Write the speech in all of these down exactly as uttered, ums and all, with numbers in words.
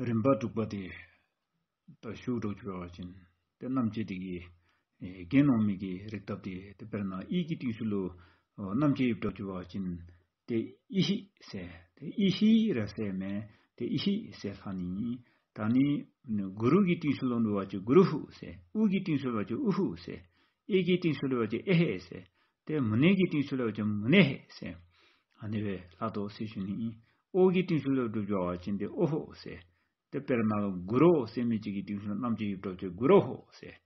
རིམ་པ་དྲུག་པ་དེ་ད་ཞུ་དོ་བཟུམ་འབད་བ་ཅིན་ཏེ་རྣམ་བཅད་དེ་གི་ཨེ་གྱེན་འོང་མི་གི་རིགས་སྟོབས་དེ་ཏེ་དཔེར་ན་ཨི་གི་རྟིང་ཤུལ་ལུ་ཨོ་རྣམ་བཅད་ཡོདཔ་འདྲཝ་འབད་བ་ཅིན་ཏེ་ཨི་ཧི་ཟེར། ཏེ་ཨི་ཧི་ར་ཟེར་མེན། ཏེ་ཨི་ཧི་ཟེར་ལྷག་ནི། ད་ནི་གུ་རུ་གི་རྟིང་ཤུལ་ལུ་འབད་བ་ཅིན་གུ་རུ་ཧུ་ཟེར། ཨུ་གི་རྟིང་ཤུལ་འབད་བ་ཅིན་ཨུ་ཧུ་ཟེར། ཨེ་གི་རྟིང་ཤུལ་འབད་བ་ཅིན་ཨེ་ཧེ་ཟེར། ཏེ་མུ་ནེ་གི་རྟིང་ཤུལ་འབད་བ་ཅིན་མུ་ནེ་ཧེ་ཟེར། ཨ་ནི་སྦེ་ལྷག་དོ་ཟེར་ཞུ་ནི། ཨོ་གི་རྟིང་ཤུལ་ལུ་འབད་བ་ཅིན་ཏེ་ཨོ་ཧོ་ཟེར། ཏེ་དཔེར་ན་གུ་རུ་ཟེར་མི་ཅིག་གི་རྟིང་ཤུལ་རྣམ་བཅད་ཡོདཔ་འདྲཝ་འབད་བ་ཅིན་གུ་རུ་ཧོ་ཟེར།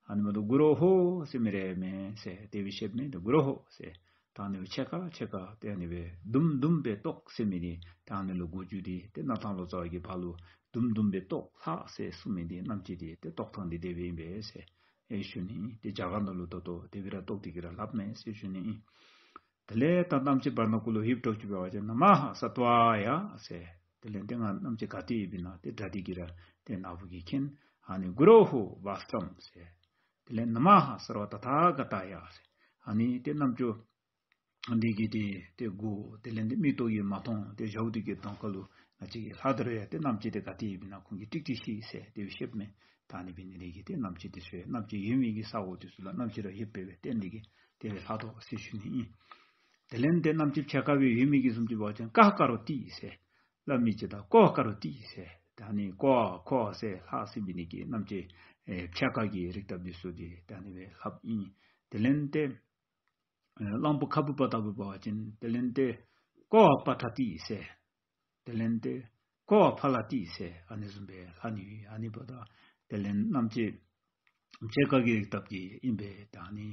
ཨ་ནི་མ་གཏོགས་གུ་རུ་ཧོ་ཟེར་མི་རེ་མེན་ཟེར། དེ་སྦེ་བཤདཔ་མེན། ཏེ་གུ་རུ་ཧོ་ཟེར། ད་ཨ་ནི་སྦེ་ཕྱེད་ཀ་ཕྱེད་ཀ་ཏེ་ཨ་ནི་སྦེ་དུམ་དུམ་སྦེ་བཏོག་ཟེར་མི་འདི་ད་ཨ་ནི་ལུ་གོ་རྒྱུ་འདི་ཏེ་སྣར་ཐང་ལོ་ཙཱ་བ་གིས་ཕར་ལུ་དུམ་དུམ་སྦེ་བཏོག་ལྷག་ཟེར་གསུངས་མི་འདི་རྣམ་བཅད་འདི་ཏེ་བཏོག་ཐངས་འདི་དེ་སྦེ་ཨིན་པས་ཟེར་ཨེ་ཞུ་ནི། ཏེ་རྒྱ་གར་ནང་ལུ་ད་ལྟོ་དེ་སྦེ་ར་བཏོག་སྟེ་གི་ར་ལྷགཔ་མས་ཟེར་ཞུ་ནི། དེ་ལས་ད་རྣམ་བཅད་བར་ན་གུ་ལུ་ཡོདཔ་འདྲཝ་འབད་བ་ཅིན་ན་མ་ཧ་སཏྭ་ཡ་ཟེར། དེ་ལས་ཏེ་ང་རྣམ་བཅད་ག་ཏེ་ཡོདཔ་ཨིན་ན་ཏེ་སྒྲ་འདི་གིས་ར་ཏེ་ནཱ་བུ་གིས་མཁྱེན། ཨ་ནི་གུ་རོ་ཧུ་བསྟྲམ་ཟེར། དེ་ལས་ན་མ་ཧ་སརྦ་ཏ་ཐཱ་ག་ཏཱ་ཡ་ཟེར། ཨ་ནི་ཏེ་རྣམ་བཅད་འདི་གི་ཏེ་ཏེ་གུ་དེ་ལས་ཏེ་མིག་ཏོ་གིས་མ་མཐོང་ཏེ་ཞཝ་འདི་གི་གདོང་ཁ་ལུ་ང་བཅས་ཀྱིས་ལྷག་སྟེ་ར་ཡང་ཏེ་རྣམ་བཅད་འདི་ག་ཏེ་ཡོདཔ་ཨིན་ན་ཁོང་གིས་ཀྲིག་ཀྲི་ཤེས་ཟེར་དེ་སྦེ་བཤདཔ་མས། ད་ཨ་ནི་འབད་ནི་དེ་གིས་ཏེ་རྣམ་བཅད་འདི་ཚུ་རྣམ་བཅད་ཡོད་མི་གི་ས་གོ་འདི་ཚུ་ལུ་རྣམ་བཅད་ར་ཡོདཔ་སྦེ་བསྟན་ཏེ་གི་དེ་སྦེ་ལྷག་དོ་ཟེར་ཞུ་ནི་ཨིན། དེ་ལས་ཏེ་རྣམ་བཅད་ཕྱེད་ཀ་སྦེ་ཡོད་མི་གི་བཟུམ་ཅིག་འབད་བ་ཅིན་ཀ་ཧ་ཀ་རོ་ཏི་ཟེར་སླབ་མི་ཅིག་དང་ཀོ་ཧ་ཀ་རོ་ཏི་ཟེར་ད་ཨ་ནི་ཀོ་ཧ་ཀོ་ཧ་ཟེར་ལྷག་ཟེར་འབད་ནི་གི་རྣམ་བཅད་ཨེ་ཕྱེད་ཀ་གི་རིགས་སྟོབས་འདི་ཚུ་འདི་ད་ཨ་ནི་སྦེ་ལྷགཔ་ཨིན། དེ་ལས་ཏེ་ཨེ་གླང་པོ་ཁ་སྦུབ་པ་ལྟ་བུ་འབད་བ་ཅིན་དེ་ལས་ཏེ་ཀོ་ཧ་པ་ཏྲ་ཏི་ཟེར། དེ་ལས་ཏེ་ཀོ་ཧ་ཕ་ལ་ཏི་ཟེར་ཨ་ནི་བཟུམ་སྦེ་ལྷག་ནི་ཡོད། ཨ་ནི་འབདཝ་ད་དེ་ལས་རྣམ་བཅད་ཕྱེད་ཀ་གི་རིགས་སྟོབས་ཀྱིས་ཨིན་པས། ད་ཨ་ནི་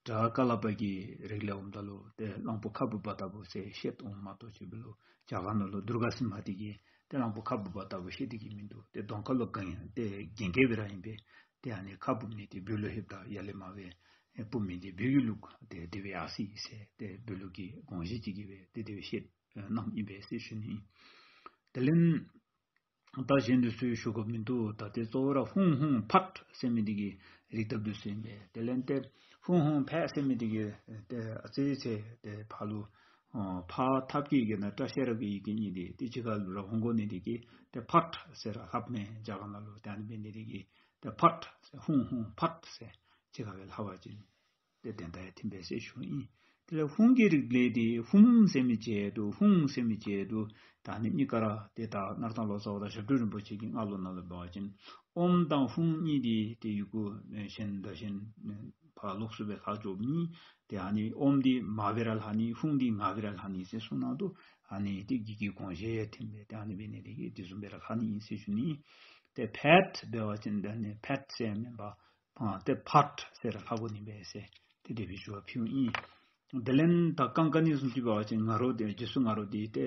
སྒྲ་ཀ་ལཱ་པ་གི་རིགས་ལས་འོངམ་ད་ལུ་ཏེ་གླང་པོ་ཁ་སྦུབ་པ་ལྟ་བུ་ཟེར་བཤད་འོང་མ་གཏོགས་ཅིག་འབད་ལོ་རྒྱ་གར་ནང་ལུ་དུརྒ་སིམ་ཧ་འདི་གིས་ཏེ་གླང་པོ་ཁ་སྦུབ་པ་ལྟ་བུ་བཤད་དེ་གི་མིན་འདུག། ཏེ་གདོང་ཁ་ལུ་གང་ཡང་ཏེ་རྒྱན་གྱི་སྦེ་ར་ཨིན་པས། ཏེ་ཨ་ནི་ཁ་སྦུབ་ནི་འདི་བོད་ལུ་ལྷོདཔ་ད་ཡར་ལས་མར་སྦེ་ཨེ་སྦུབ་མི་འདི་བོད་ཀྱི་ལུགས་ཏེ་དེ་སྦེ་ཡར་སོ་ཡི་ཟེར་ཏེ་བོད་ལུགས་ཀྱི་དགོངས་གཞི་ཅིག་གི་སྦེ་ཏེ་དེ་སྦེ་བཤད་གནངམ་ཨིན་པས་ཟེར་ཞུ་ནི། དེ་ལས་ད་གཞན་འདི་ཚུ་ཞུ་དགོཔ་མིན་འདུག། ད་ཏེ་གཙོ་བོ་ར་ཧཱུྃ་ཧཱུྃ་ཕཊ་ཟེར་མི་འདི་གི་རིགས་སྟོབས་འདི་ཚུ་ཨིན་པས། དེ་ལས་ཏེ་ཧཱུྃ་ཧཱུྃ་ཕཊ་ཟེར་མི་འདི་གི་ཏེ་ཨ་ཙི་ཙི་ཏེ་ཕར་ལུ་ཨོ་ཕ་ཐབས་ཀྱི་ཡི་གེ་ནང་སྐྲ་ཤད་ར་གི་ཡི་གེ་གཉིས་འདི་ཏེ་གཅིག་ཁར་ལུ་ར་འོང་དགོ་ནི་འདི་གིས་ཏེ་ཕཊ་ཟེར་ར་ལྷགཔ་མས་རྒྱ་གར་ནང་ལུ། ཏེ་ཨ་ནི་འབད་ནི་འདི་གིས་ཏེ་ཕཊ་ཟེར་ཧཱུྃ་ཧཱུྃ་ཕཊ་ཟེར་གཅིག་ཁར་སྦེ་ལྷག་པ་ཅིན་ཏེ་དོན་དག་ཡང་མཐུན་པས་ཟེར་ཞུཝ་ཨིན། དེ་ལས་ཧཱུྃ་གི་རིགས་ལས་ཏེ་ཧཱུྃ་ཟེར་མི་ཅིག་འདུག། ཧཱུྃ་ཟེར་མི་ཅིག་འདུག། ད་ཨ་ནི་གཉིས་ཀ་ར་ཏེ་ད་སྣར་ཐང་ལོ་ཙཱ་བ་དང་ཞབས་དྲུང་རིན་པོ་ཆེ་གི་སྔགས་ལུགས་ནང་ལུ་འབད་བ་ཅིན་ཨོཾ་དང་ཧཱུྃ་གཉིས་འདི་ཏེ་ཡི་གུ་གཞན་དང་གཞན་ཕར་ལོགས་སུ་སྦེ་ལྷག་འགྱོ་མི། ཏེ་ཨ་ནི་ཨོཾ་འདི་མར་སྦེ་ར་ལྷག་ནི་ཧཱུྃ་འདི་ང་སྦེ་ར་ལྷག་ནི་ཟེར་གསུངས་གནང་འདུག། ཨ་ནི་ཏེ་གི་གི་དགོངས་གཞི་ཡང་མཐུན་པས། ཏེ་ཨ་ནི་འབད་ནི་འདི་གིས་དེ་བཟུམ་སྦེ་ར་ལྷག་ནི་ཨིན་ཟེར་ཞུ་ནི། ཏེ་ཕཊ་འབད་བ་ཅིན་ད་ཨ་ནི་ཕཊ་ཟེར་མེན་པར་ཨ་ཏེ་ཕཊ་ཟེར་ར་ལྷག་དགོ་ནི་མས་ཟེར་ཏེ་དེ་སྦེ་ཞུ་བ་ཕུལཝ་ཨིན། དེ་ལས་ད་ཀང་ཀ་ནི་བཟུམ་ཅིག་འབད་བ་ཅིན་ང་རོ་འདི་རྗེས་སུ་ང་རོ་འདི་ཏེ་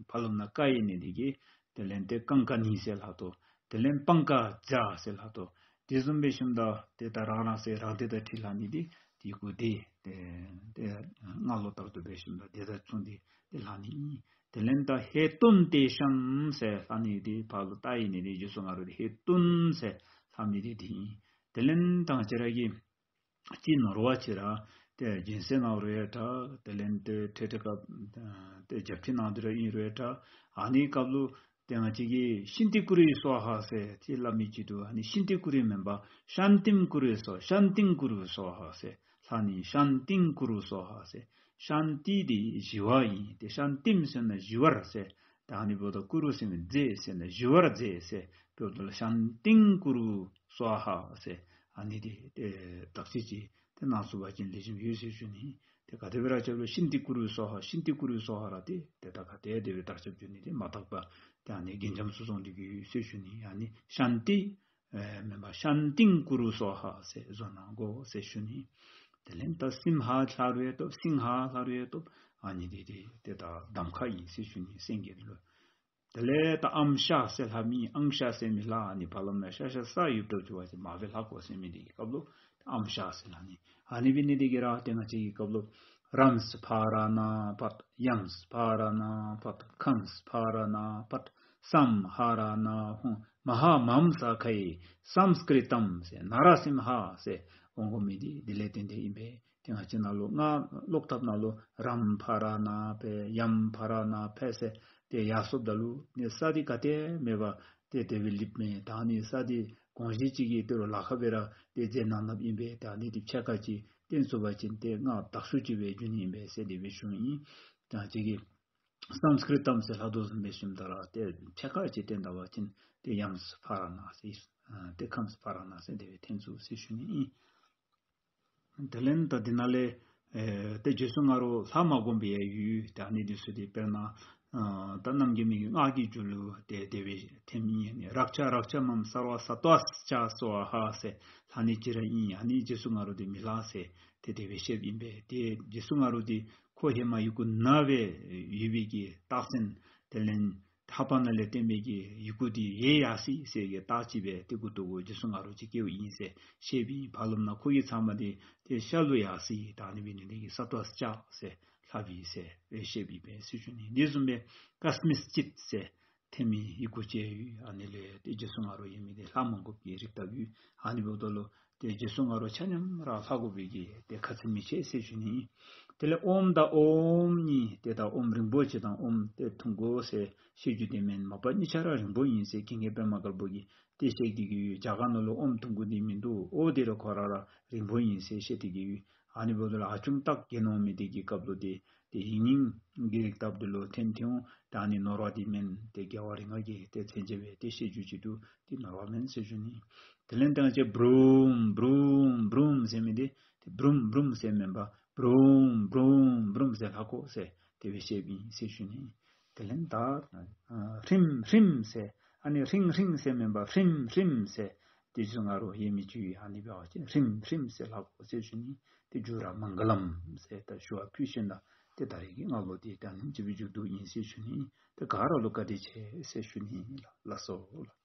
ཕར་ལུ་ནང་ཀ་ཡོད་ནི་འདི་གིས་དེ་ལས་ཏེ་ཀང་ཀ་ནི་ཟེར་ལྷག་དོ། དེ་ལས་པང་ཀ་ཛ་ཟེར་ལྷག་དོ། དེ་བཟུམ་སྦེ་ཞིནམ་ད་ཏེ་ད་རང་རང་སའི་རང་སྡེ་དང་འཁྲིལ་ལྷག་ནི་འདི་ཏེ་གུ་དེ་ཏེ་ཏེ་སྔགས་ལུགས་ལྟར་དུ་སྦེ་ཞིནམ་ད་དེ་དང་མཚུངས་ཏེ་ཏེ་ལྷག་ནི་ཨིན། དེ་ལས་ད་ཧེ་ཏུན་ཏེ་ཤམ་ཟེར་ལྷག་ནི་འདི་ཕར་ལུ་ཏ་ཡོད་ནི་འདི་རྗེས་སུ་ང་རོ་འདི་ཧེ་ཏུན་ཟེར་ལྷག་མི་འདི་འདི་ཨིན། དེ་ལས་ད་ང་བཅས་ར་གི་ཅིག་ནོར་བ་ཅིག་ར་ཏེ་སྦྱིན་སྲེག་གནང་རུང་ཡང་འདྲ། དེ་ལས་ཏེ་ཁྲེ་ཁྲེ་ཀ་ཏེ་རྒྱབ་ཁྲི་གནང་སྟེ་ར་ཨིན་རུང་ཡང་འདྲ། ཨ་ནི་སྐབས་ལུ་ཏེ་ང་བཅས་ཀྱིས་ཤཱནྟི་ཀུ་རུ་སྭཱ་ཧཱ་ཟེར་ཅིག་སླབ་མི་ཅིག་འདུག། ཨ་ནི་ཤཱནྟི་ཀུ་རུ་མེན་པར་ཤཱནྟིཾ་ཀུ་རུ་སྭཱ་ཤཱནྟིཾ་ཀུ་རུ་སྭཱ་ཧཱ་ཟེར་ལྷག་ནི། ཤཱནྟིཾ་ཀུ་རུ་སྭཱ་ཧཱ་ཟེར། ཤཱནྟི་འདི་ཞི་བ་ཨིན། ཏེ་ཤཱནྟིཾ་ཟེར་ན་ཞི་བར་ཟེར། ད་ཨ་ནི་འབདཝ་ད་ཀུ་རུ་ཟེར་མི་མཛད་ཟེར་ན་ཞི་བར་མཛད་ཟེར། འབདཝ་ད་ལུ་ཤཱནྟིཾ་ཀུ་རུ་སྭཱ་ཧཱ་ཟེར་ཨ་ནི་འདི་ཏེ་དག་ཅིག་ཅིག་ཏེ་གནང་ཚུགས་པ་ཅིན་ལེགས་ཤོམ་ཡོད་ཟེར་ཞུ་ནི། ཏེ་ག་དེ་སྦེ་ར་ཅིག་ལུ་ཤཱནྟི་ཀུ་རུ་སྭཱ་ཧཱ་ཤཱནྟི་ཀུ་རུ་སྭཱ་ཧཱ་ར་ཏེ་ཏེ་ད་ག་དེ་དེ་སྦེ་དག་ཅིག་ཞུ་ནི་ཏེ་མ་དག་པ་ཏེ་ཨ་ནི་རྒྱུན་འབྱམས་སུ་སོང་སྟེ་གི་ཡོད་ཟེར་ཞུ་ནི། ཨ་ནི་ཤཱནྟི་ཨེ་མེན་པར་ཤཱནྟིཾ་ཀུ་རུ་སྭཱ་ཧཱ་ཟེར་བཟོ་གནང་དགོ་ཟེར་ཞུ་ནི། དེ་ལས་ད་སིམ་ཧ་ལྷག་རུང་ཡང་བཏུབ། སིང་ཧ་ལྷག་རུང་ཡང་བཏུབ། ཨ་ནི་འདི་འདི་ཏེ་ད་གདམ་ཁ་ཨིན་ཟེར་ཞུ་ནི་སེང་གེ་ལུ། དེ་ལས་ད་ཨམ་ཤ་ཟེར་ལྷག་མི་ཨང་ཤ་ཟེར་མི་ལྷག་ནི་ཕར་ལམ་ན་ཤ་ཤ་ས་ཡོདཔ་འདྲཝ་ཅིག་འབད་བ་ཅིན་མར་སྦེ་ལྷག་དགོ་ཟེར་མི་འདི་གི་སྐབས་ལུ་ཨམ་ཤ་ཟེར་ལྷག་ནི། ཨ་ནི་འབད་ནི་འདི་གིས་ར་ཏེ་ང་བཅས་ཀྱི་སྐབས་ལུ་རམས་ཕ་ར་ན་ཕཊ། ཡམས་ཕ་ར་ན་ཕཊ། ཁམས་ཕ་ར་ན་ཕཊ། སམ་ཧ་ར་ན་ཧཱུྃ། མ་ཧཱ་མཱམ་ས་ཁ་ཡེ་སཾ་སྐྲྀ་ཏམ་ཟེར་ན་ར་སིམ་ཧ་ཟེར་འོང་དགོ་མི་འདི་འདི་ལས་བརྟེན་ཏེ་ཨིན་པས། ཏེ་ང་བཅས་ནང་ལུ་སྔགས་ཀློག་ཐབས་ནང་ལུ་རམས་ཕ་ར་ན་ཕཊ་ཡམས་ཕ་ར་ན་ཕཊ་ཟེར་ཏེ་ཡར་སོངམ་ད་ལུ་ནི་ས་འདི་ག་ཏེ་མེད་པར་ ཏེ་དེ་སྦེ་ལེབ་མས། ད་ཨ་ནི་ས་འདི་གོང་བཞིན་ཅིག་གིས་དེ་རུ་ལཱ་ཁག་སྦེ་ར་ཏེ་མཛད་གནང་ནུག་ཨིན་པས། ད་ཨ་ནི་འདི་ཕྱེད་ཀ་ཅིག་བཏོན་ཚུགས་པ་ཅིན་ཏེ་སྔགས་དག་ཤོས་ཅིག་སྦེ་འགྱུར་ནི་ཨིན་པས་ཟེར་དེ་སྦེ་ཞུཝ་ཨིན། ད་ཅིག་གིས་སཾསྐྲྀཏམ་ཟེར་ལྷག་དོ་བཟུམ་སྦེ་ཞུཝ་ད་ར་ཏེ་ཕྱེད་ཀ་ཅིག་བཏོན་ད་པ་ཅིན་ཏེ་ཡམས་ཕར་ནཱ་ཟེར་ཨ་ཏེ་ཁམས་ཕར་ནཱ་ཟེར་དེ་སྦེ་འཐོན་ཚུགས་ཟེར་ཞུ་ནི་ཨིན། དེ་ལས་ད་འདི་ནང་ལས་ཨེ་ཏེ་རྗེས་སུ་ང་རོ་ལྷག་མ་དགོ་པའི་ཡང་ཡོད། ཏེ་ཨ་ནི་འདི་ཚུ་འདི་དཔེར་ན་ཨ་ད་རྣམ་རྒྱལ་མའི་གི་སྔགས་ཀྱི་མཇུག་ལུ་ཏེ་དེ་སྦེ་ཐོནམ་ཨིན། རཀྵ་རཀྵ་མཾ་སརྦ་སཏྭསྱ་སྭཱ་ཧཱ་ཟེར་ལྷག་ནི་ཅིག་ར་ཨིན། ཨ་ནི་རྗེས་སུ་ང་རོ་འདི་མི་ལྷག་ཟེར་ཏེ་དེ་སྦེ་བཤདཔ་ཨིན་པས། ཏེ་རྗེས་སུ་ང་རོ་འདི་ཁོ་ཧེ་མ་ཡི་གུ་ནང་སྦེ་ཡོད་པའི་གི་རྟགས་མཚན། དེ་ལས་ལྷག་པ་ནང་ལས་བརྟེན་པའི་གི་ཡི་གུ་འདི་ཡལ་ཡར་སོ་ཡི་ཟེར་གྱི་རྟགས་ཅིག་སྦེ་ཏེ་མགུ་ཏོ་གུ་རྗེས་སུ་ང་རོ་ཅིག་བཀལཝ་ཨིན་ཟེར་བཤདཔ་ཨིན། ཕར་ལོགས་ནང་ཁོ་གི་ཚབ་མ་འདི་ཏེ་ཤར་ལུ་ཡར་སོ་ཡི། ད་ཨ་ནི་འབད་ནི་འདི་གིས་སཏྭསྱ་ཟེར་ལྷགཔ་ཨིན་ཟེར་བཤདཔ་ཨིན་པས་ཟེར་ཞུ་ནི། དེ་བཟུམ་སྦེ་ཀསྨྠ་ཅིཏ་ཟེར་ཐོན་མི་ཡི་གུ་ཅིག་ཡོད། ཨ་ནི་ལས་ཏེ་རྗེས་སུ་ང་རོ་ཡལ་མི་འདི་ལྷག་མ་དགོ་པའི་རིགས་ལྟ་བུ་ཨ་ནི་འབདཝ་ད་ལུ་ཏེ་རྗེས་སུ་ང་རོ་ཆ་མཉམ་ར་ལྷག་དགོ་པའི་གི་ཏེ་ཁག་ཆེ་མི་ཆེ་ཟེར་ཞུ་ནི། དེ་ལས་ཨོཾ་དང་ཨོཾ་གཉིས་ཏེ་ད་ཨོཾ་རིང་པོ་ཅིག་དང་ཨོཾ་ཏེ་ཐུང་ཀུ་ཟེར་བཤད་རྒྱུ་དེ་མེན། མ་པ་གཉིས་ཆ་ར་རིང་པོ་ཨིན་ཟེར་ཀུན་མཁྱེན་པདྨ་དཀར་པོ་གིས་ཏེ་བཤད་དེ་གི་ཡོད། རྒྱ་གར་ནང་ལུ་ཨོཾ་ཐུང་ཀུ་འདི་མིན་འདུག། ཨོཾ་འདི་ར་ཁོ་ར་ར་རིང་པོ་ཨིན་ཟེར་བཤད་དེ་གི་ཡོད། ཨ་ནི་འབདཝ་ད་ལུ་ཨ་ཆུང་ཏག་གེ་ནོར་མི་དེ་གི་སྐབས་ལུ་ཏེ་ཏེ་ཡིག་རྙིང་གི་རིགས་ལྟ་བུ་ལུ་ཐོན་ཐོནམ་ད་ཨ་ནི་ནོར་བ་འདི་མེན། ཏེ་རྒྱལ་བ་རིགས་ལྔ་གི་ཏེ་མཚན་བྱོན་སྦེ་ཏེ་བཤད་རྒྱུ་ཅིག་འདུག། ཏེ་ནོར་བ་མེན་ཟེར་ཞུ་ནི། དེ་ལས་ད་ཅིག་བྷྲཱུཾ་བྷྲཱུཾ་བྷྲཱུཾ་ཟེར་མི་འདི་ཏེ་བྷྲཱུཾ་བྷྲཱུཾ་ཟེར་མེན་པར་བྷྲཱུཾ་བྷྲཱུཾ་བྷྲཱུཾ་ཟེར་ལྷག་དགོ་ཟེར་དེ་སྦེ་བཤདཔ་ཨིན་ཟེར་ཞུ་ནི། དེ་ལས་ད་ཨ་ཧྲིམ་ཧྲིམ་ཟེར་ཨ་ནི་ཧྲིང་ཧྲིང་ཟེར་མེན་པར་ཧྲིམ་ཧྲིམ་ཟེར་ཏེ་རྗེས་སུ་ང་རོ་ཡལ་མི་ཅིག་ཡོད། ཨ་ནི་འབད་བ་ཅིན་ཧྲིམ་ཧྲིམ་ཟེར་ལྷག་དགོ་ཟེར་ཞུ་ནི། ཏེ་མཇུག་ར་མངྒ་ལམ་ཟེར་ད་ཞུ་བ་ཕུལ་ཞིནམ་ད་ཏེ་ད་རིས་ཀྱི་སྔ་ལོ་འདི་ད་ཨ་ནེམ་ཅིག་སྦེ་མཇུག་བསྡུཝ་ཨིན་ཟེར་ཞུ་ནི། ཏེ་ག་ར་ལུ་བཀའ་དྲིན་ཆེ་ཟེར་ཞུ་ནི་ལགས། ལགས་སོ་ལགས།